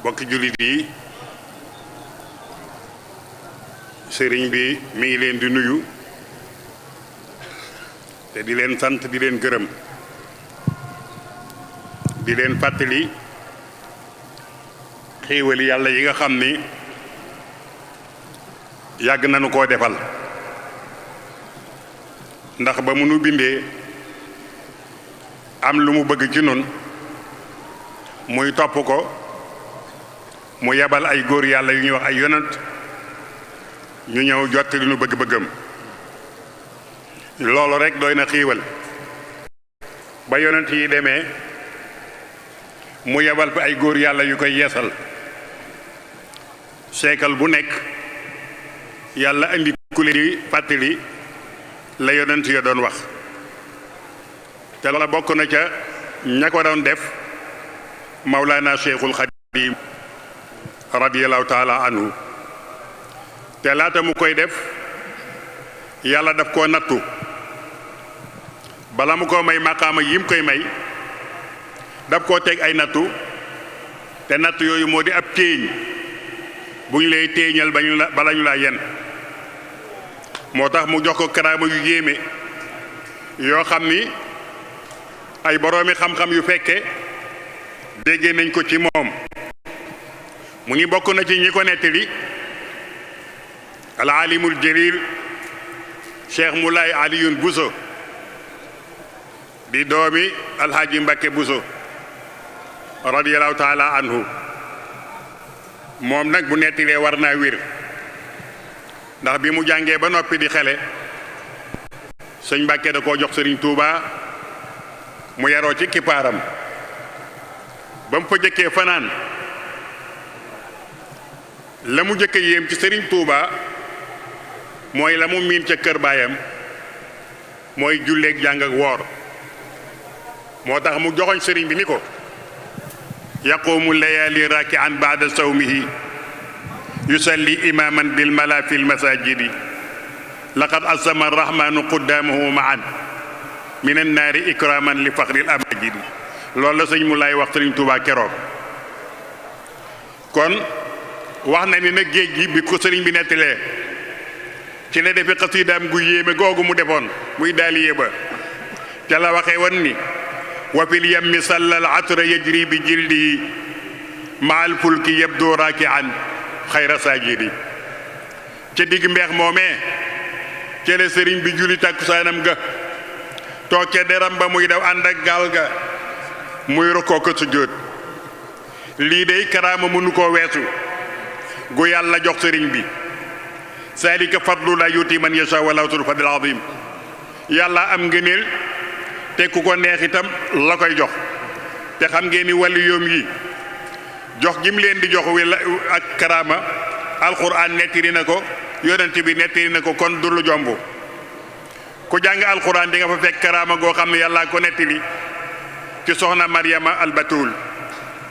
bokki jullit yi sëriñ bi mi ngi leen di nuyu te di leen sant di leen gërëm di leen fàttali xéewali yàlla yi nga xam ni yàgg nañu koo defal ndax ba mu nu bindee am lu mu bëgg ci nun muy topp ko mu yebal ay góor yàlla yu ñuy wax ay yonent ñu ñëw jottali nu bëgg-bëggam loolu rek doy na xiiwal ba yonent yi demee mu yebal fi ay góor yàlla yu koy yeesal seekal bu nekk yàlla indi ku leen di fàttali la yonent ya doon wax te loola bokk na ca ña ko doon def Mawlana Cheikhul Khadim radiyallahu taala anhu te laata mu koy def yàlla daf koo nattu bala mu ko may maqaama yim koy may daf koo teg ay nattu te nattu yooyu moo di ab téeñ bu ñu lay téeñal bala ñu laa yen moo tax mu jox ko karaama yu yéeme yoo xam ni ay boroomi xam-xam yu fekke déggee nañ ko ci moom mu ngi bokk na ci ñi ko nettali al alimul jalil Cheikh Moulay Aliyun Bousso di doomi alhaaji Mbacké Bousso radiyallahu taala anhu moom nag bu nettilee war naa wér ndax bi mu jàngee ba noppi di xele sëñ Mbacké da koo jox sëriñ Touba mu yaroo ci kippaaram ba mu fa jëkkee fanaan la mu jëkk yéem ci sëriñ Touba mooy la mu miin ca kër baayam mooy julleeg jàng ak woor moo tax mu joxoñ sëriñ bi ni ko yaqumu layali raki'an ba'da sawmihi yusalli imaman bil mala fil masajidi laqad asama arrahmanu quddamahu ma'an min annaari ikraman li faxril amajidi loolu la sëñ mu lay wax sëriñ Touba keroog kon wax na ni nag géej gi bi ko sëriñ bi nettalee ci la defe xasiidaam gu yéeme googu mu defoon muy daaliye ba ca la waxee woon ni wa fil yammi sallal atra yajri bi jildihi maal fulki yabdu raki'an xayra sajidi ca digg mbeex moomee ca la sëriñ bi julli tàkkusaanam ga toog ca deram ba muy daw ànd ak gaal ga muy rokkoo ko sujjóot lii dey karaama mënu koo weesu gu yàlla jox sëriñ bi saalika fadlu la yuti man yasha wala tul fadl azim yàlla am ngëneel te ku ko neex itam la koy jox te xam ngeen ni wàllu yoom yi jox gi mu leen di jox wala ak karaama alquran nettali na ko yonent bi nettali na ko kon du lu jomb ku jàng alquran di nga fa fekk karaama goo xam ne yàlla ko nettali ci soxna Maryama albatul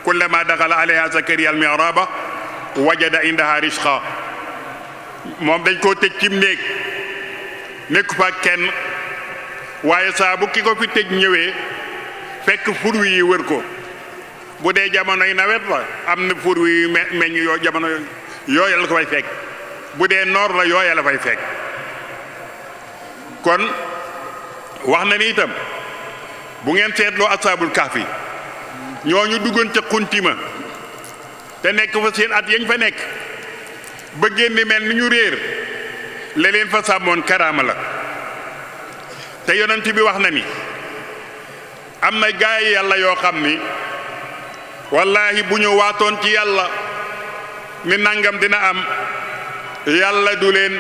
kullama daxala alayha zakariya almihraba wajada indaha risqa moom dañ koo tëj cim néeg nekku fa kenn waaye saa bu ki ko fi tëj ñëwee fekk fur wi yi wër ko bu dee jamonoy nawet la am na fur wi yu meññ yoo jamono yooya la ko fay fekk bu dee noor la yooya la fay fekk kon wax na ni itam bu ngeen seetloo asaabul kahfi ñooñu duggoon ca xuntima te nekk fa seen at yañ fa nekk ba génn mel ni ñu réer la leen fa sàmmoon karaama la te yonent bi wax na ni am na gaay yàlla yoo xam ni wallaahi bu ñu waatoon ci yàlla ni nangam dina am yàlla du leen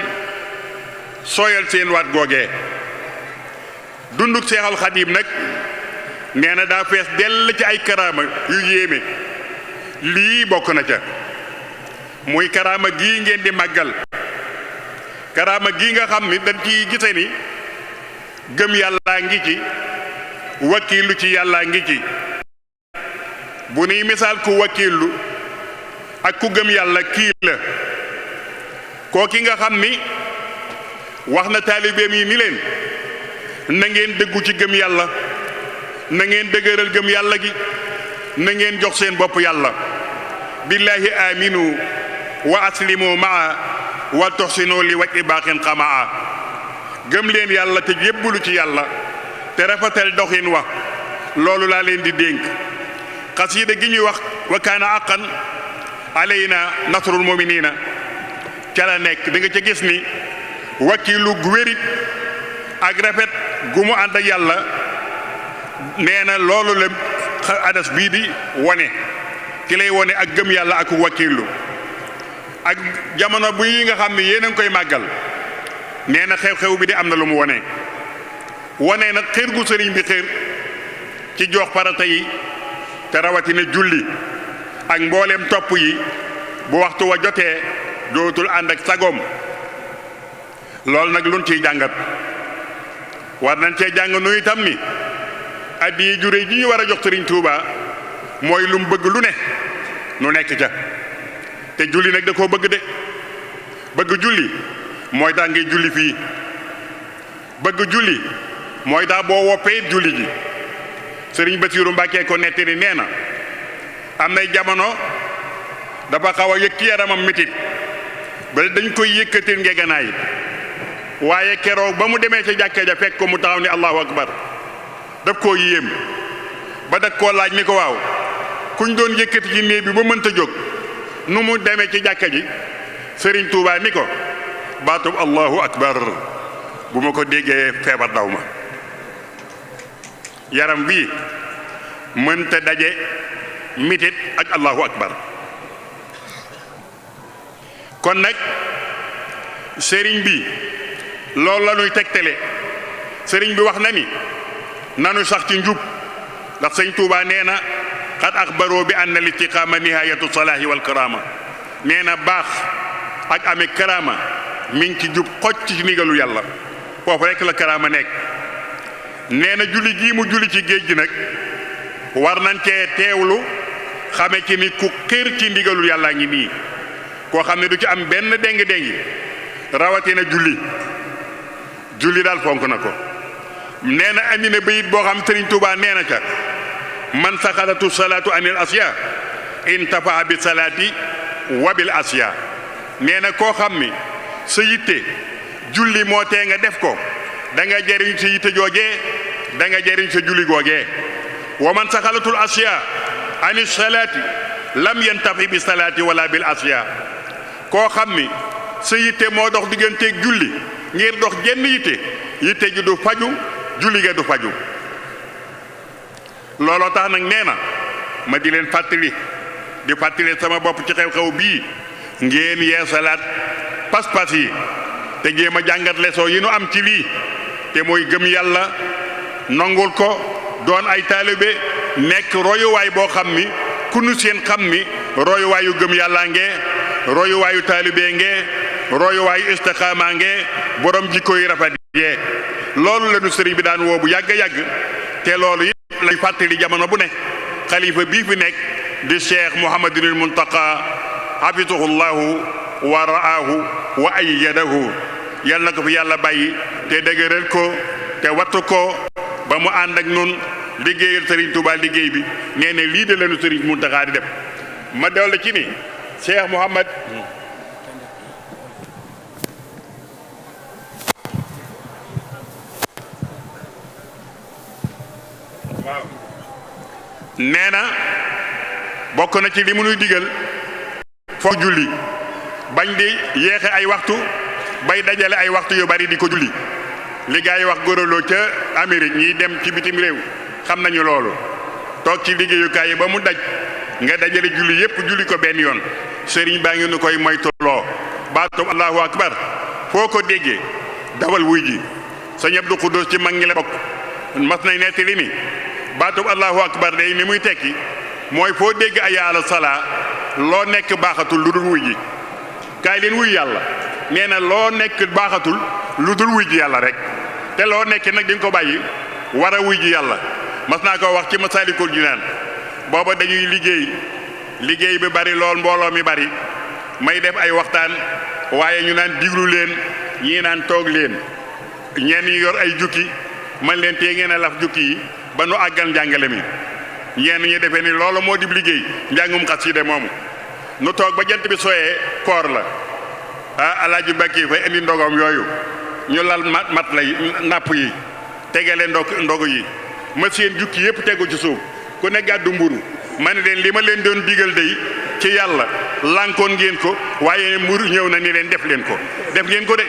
sooyal seen waat googee dunduk Seexal Xadiim nag nee na daa fees dell ci ay karaama yu yéeme lii bokk na ca muy karaama gii ngeen di màggal karaama gii nga xam ni dañ ci gise ni gëm yàllaa ngi ci wakiilu ci yàllaa ngi ci bu nuy misaal ku wakiilu ak ku gëm yàlla kii la kooki nga xam ni wax na taalibeem yi ni leen na ngeen dëggu ci gëm yàlla na ngeen dëgëral gëm yàlla gi na ngeen jox seen bopp yàlla billahi aminu wa aslimu maa wa toxsinu li waj i baaxin xamaa gëm leen yàlla te yébbulu ci yàlla te rafetal doxin wa loolu laa leen di dénk xasiida gi ñuy wax wa kaana aqan alayna nasrul muminina ca la nekk di nga ca gis ni wakiilu gu wérit ak rafet gu mu ànd ak yàlla nee na loolu la adas bii di wone ki lay wone ak gëm yàlla ak wakiilu ak jamono bii nga xam ne yéen a ngi koy màggal nee na xew-xew bi di am na lu mu wone nag xër gu sëriñ bi xër ci jox farata yi te rawatina julli ak mbooleem topp yi bu waxtu wa jotee dootul ànd ak sagoom loolu nag luñ ciy jàngat war nañ cee jàng nu itam ni addiya ju réy ji ñu war a jox sëriñ Tuuba mooy lu mu bëgg lu ne nu nekk ca te julli nag da koo bëgg de bëgg julli mooy tax ngay julli fii bëgg julli mooy tax boo woppee julli ji sëriñ Basiiru Mbàkke ko nettali nee na am nay jamono dafa xaw a yëg ci yaramam mitit ba dañ koy yëkkatil ngeganaay waaye keroog ba mu demee ca jàkka ja fekk ko mu taxaw ni allahu akbar daf koo yéem ba dak koo laaj ni ko waaw kuñ doon yëkkati ci néeg bi ba mënta jóg nu mu demee ci jàkka ji sëriñ Tuubaa ni ko baatub allahu akbar bu ma ko déggee feebar daw ma yaram bii mënta daje mitit ak allahu akbar kon nag sëriñ bi loolu la ñuy tegtale sëriñ bi wax na ni nanu sax ci njub ndax sëñ Tuubaa nee na xat axbaroo bi anna listiqaama nihayatu salaahi wal karaama nee na baax ak amee karaama mi ngi ci jub xoj ci ndigalu yàlla foofu rekk la karaama nekk nee na julli gii mu julli ci géej gi nag war nañ cee teewlu xame ci ni ku xër ci ndigalu yàlla ngi nii koo xam ne du ci am benn déng-déngi rawatina julli daal fonk na ko nee na andi na bayit boo xam Sëriñ Tuubaa nee na ca man saxalatu salaatu anil asya intafa bi salaati wa bil asya nee na koo xam ni sa yitte julli moo tee nga def ko da nga jëriñ sa yitte joojee da nga jëriñ sa julli googee wa man saxalatul asya ani salaati lam yantafi bi salaati wala bil asya koo xam ni sa yitte moo dox digganteeg julli ngir dox jenn yitte ji du faju julli ga du faju looloo tax nag nee na ma di leen fàttali di fàttali sama bopp ci xew-xew bii ngeen yeesalaat pas-pas yi te jéem a jàngat leçon yi nu am ci lii te mooy gëm yàlla nangul ko doon ay taalibe nekk royuwaay boo xam ni ku nu seen xam ni royuwaayu gëm yàllaa ngee royuwaayu taalibe ngee royuwaayu istiqaama ngee borom jikko yi rafet yee loolu la nu sëriñ bi daan woo bu yàgg te loolu it lay fàttali jamono bu ne xalifa bii fi nekk di cheikh Mouhamadul Muntaqa hafisuhullahu wa ra'aahu wa ayyadahu yal na ko fi yàlla bàyyi te dëgëral ko te wattu ko ba mu ànd ak nun liggéeyal Sëriñ Tuubaa liggéey bi nee ne lii de lanu Sëriñ Muntaqa di def ma dolli ci ni cheikh Mouhamad waaw nee na bokk na ci li mu nuy digal foo julli bañ di yéexe ay waxtu bay dajale ay waxtu yu bari di ko julli li gaa yi wax góoraloo ca Amérique ñiy dem ci bitim réew xam nañu loolu toog ci liggéeyukaay yi ba mu daj nga dajale julli yépp julli ko benn yoon sëriñ baa ngi nu koy moytuloo baatub allahu akbar foo ko déggee dawal wuy ji sëñ Abdou Khoudous ci mag ñi la bokk mas nañ nettali ni baatub allahu akbar day ni muy tekki mooy foo dégg hayya ala salaa loo nekk baaxatul lu dul wuy ji kaay leen wuy yàlla nee na loo nekk baaxatul lu dul wuy ji yàlla rek te loo nekk nag di nga ko bàyyi war a wuy ji yàlla mas naa ko wax ci Masaalikul Jinaan booba dañuy liggéey bi bari lool mbooloo mi bari may def ay waxtaan waaye ñu naan diglu leen ñii naan toog leen ñenn ñi yor ay jukki man leen tee ngeen a laf jukki yi ba nu àggal njàngale mi ñenn ñi defee ni loolu moo di liggéey njàngum xasida moomu nu toog ba jant bi sooyee koor la alaaji Mbàkke fay indi ndogom yooyu ñu lal mat lay napp yi tegale ndogu yi ma seen jukki yëpp tegu ci suuf ku ne gàddu mburu ma ne leen li ma leen doon digal day ci yàlla lànkoon ngeen ko waaye mburu ñëw na ni leen def leen ko def ngeen ko de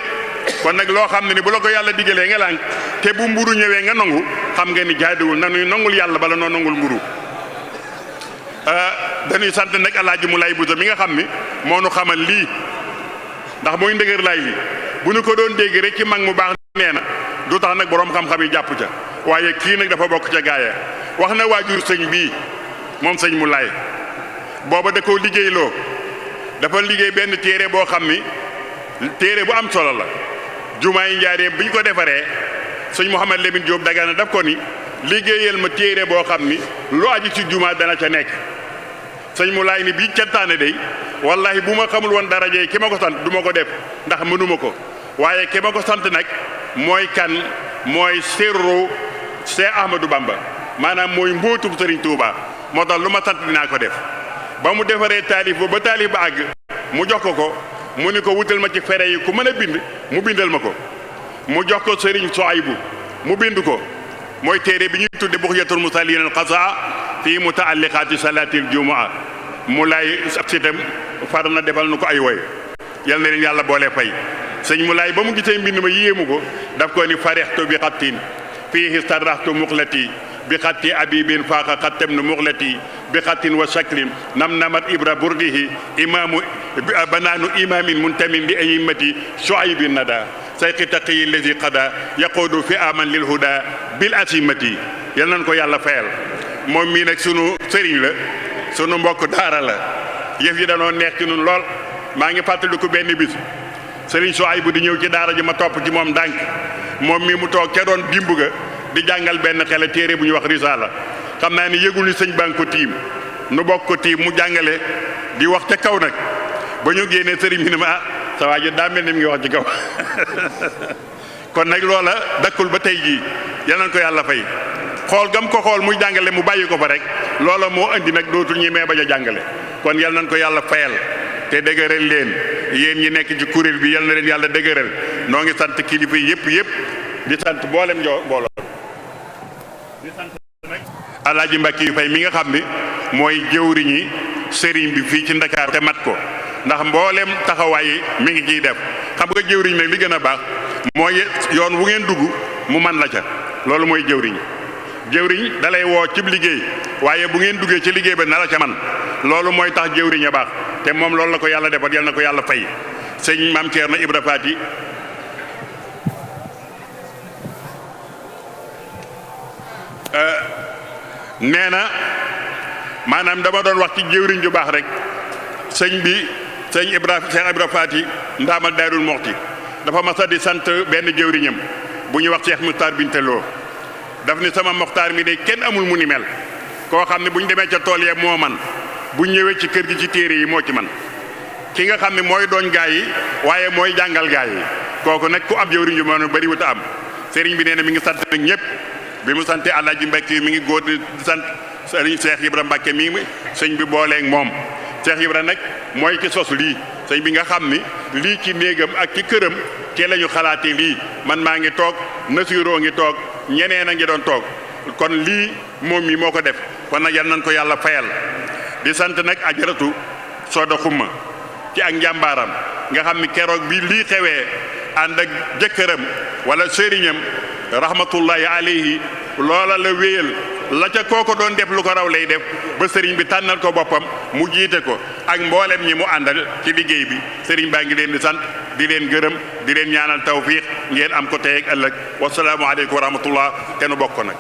kon nag loo xam ne ni bu la ko yàlla digalee nga lànk te bu mburu ñëwee nga nangu xam nga ni jaaduwul nanuy nangul yàlla bala noo nangul mburu dañuy sant nag alaaji Moulay Bousso mi nga xam ni moo nu xamal lii ndax mooy ndëgër laay li bu ñu ko doon dégg rek ci mag mu baax nee na du tax nag boroom xam-xam yi jàpp ca waaye kii nag dafa bokk ca gaaya wax na waajur sëñ bii moom sëñ Moulay booba da koo liggéeyloo dafa liggéey benn téere boo xam ni téere bu am solo la jumaa yi Njaaréem bi ñu ko defaree sëñ Mouhamed Lamine Diop Dagana daf ko ni liggéeyal ma téere boo xam ni lu aju ci jumaa dana ca nekk sëñ Moulay ni bii cantaane day wallahi bu ma xamul woon daraje ki ma ko sant du ma ko def ndax mënuma ko waaye ki ma ko sant nag mooy kan mooy sirru Cheikh Ahmadou Bamba maanaam mooy mbóotub Sëriñ Tuuba moo tax lu ma sant dinaa ko def ba mu defaree taalif ba taalif ba àgg mu jox ko mu ni ko wutal ma ci fere yi ku mën a bind mu bindal ma ko mu jox ko Sëriñ Souhaibou mu bind ko mooy téere bi ñuy tudde Bughyatul Musallin al-Qasaa fii mutaalliqaati salaatil jumaa mu lay ab sitam far na defal nu ko ay woy yal na leen yàlla boole fay sëñ mu laay ba mu gisee mbind ma yéemu ko daf ko ni farextu bi xattin fiihi staraxtu muxlati bi xatti abibin faaxa xattem nu muxlati bi xattin wa shaklin nam namat ibra burdihi imaamu banaanu imaamin muntamin li ayimmati Souhaibin nada sayqi taqiyi lazi qada yaquudu fi aman lil huda bil asimati yal nañ ko yàlla fayal moom mii nag sunu sëriñ la sunu mbokk daara la yëf yi danoo neex ci nun lool maa ngi fàttaliku benn bis sëriñ Souhaibou di ñëw ci daara ji ma topp ci moom ndànk moom mi mu toog ca doon dimb ga di jàngal benn xele téere bu ñuy wax risaala xam naa ni yëgul ni sëñ baa ngi ko tiim nu bokk ko tiim mu jàngale di wax ca kaw nag ba ñu génnee sëriñ bi ne ma sa waa ji daa mel ni mi ngi wax ci kaw kon nag loola dakkul ba tey jii yal nañ ko yàlla fay xool gam ko xool muy jàngale mu bàyyi ko fa rek loola moo indi nag dootul ñemee bañ a jàngale kon yal nañ ko yàlla fayal te dëgëral leen yéen ñi nekk ci kuréel bi yal na leen yàlla dëgëral noo ngi sant kilifa yi yëpp di sant mboolem mbooloo di sant nag alaaji Mbàkke yu fay mi nga xam ni mooy jëwriñi sëriñ bi fii ci Ndakaaru te mat ko ndax mboolem taxawaay yi mi ngi ciy def xam nga jëwriñ nag li gën a baax mooy yoon wu ngeen dugg mu man la ca loolu mooy jëwriñ dalay woo cib liggéey waaye bu ngeen duggee ci liggéey ba na la ca man loolu mooy tax jëwriñ a baax te moom loolu la ko yàlla defal yal na ko yàlla fay sëñ Maam Thierno Ibra Faati nee na maanaam dama doon wax ci jëwriñ ju baax rek sëñ Cheikh Ibra Faati ndaamal Daarul Muxti dafa masa di sant benn jëwriñam bu ñuy wax Cheikh Mokhtar Bintaloo daf ni sama Mokhtar mi de kenn amul mu ni mel koo xam ne bu ñu demee ca tool yee moo man bu ñëwee ci kër gi ci téere yi moo ci man ki nga xam ne mooy doon gaa yi waaye mooy jàngal gaa yi kooku nag ku am jëwriñ ju moo bari wut a am sëriñ bi nee na mi ngi sant nag ñëpp bi mu sante Alaaji Mbàkke mi ngi góor di sant sëriñ Cheikh Ibra Mbàkke mi sëñ bi booleeg moom Cheikh Ibra nag mooy ki sos lii sëñ bi nga xam ni lii ci néegam ak ci këram ci la ñu xalaatee lii man maa ngi toog Nasiroo ngi toog ñeneen a ngi doon toog kon lii moom mi moo ko def kon nag yal nañ ko yàlla fayal di sant nag ajaratu Soda Xumma ci ak njàmbaaram nga xam ni keroog bi lii xewee ànd ak jëkkëram wala sëriñam rahmatullahi alayhi loola la wéyal la ca kooko doon def lu ko raw lay def ba sëriñ bi tànnal ko boppam mu jiite ko ak mboolem ñi mu àndal ci liggéey bi sëriñ baa ngi leen di sant di leen gërëm di leen ñaanal tawfiix ngeen am ko tey ak ëllëg wasalaamu aleykum wa rahmatullah te nu bokk nag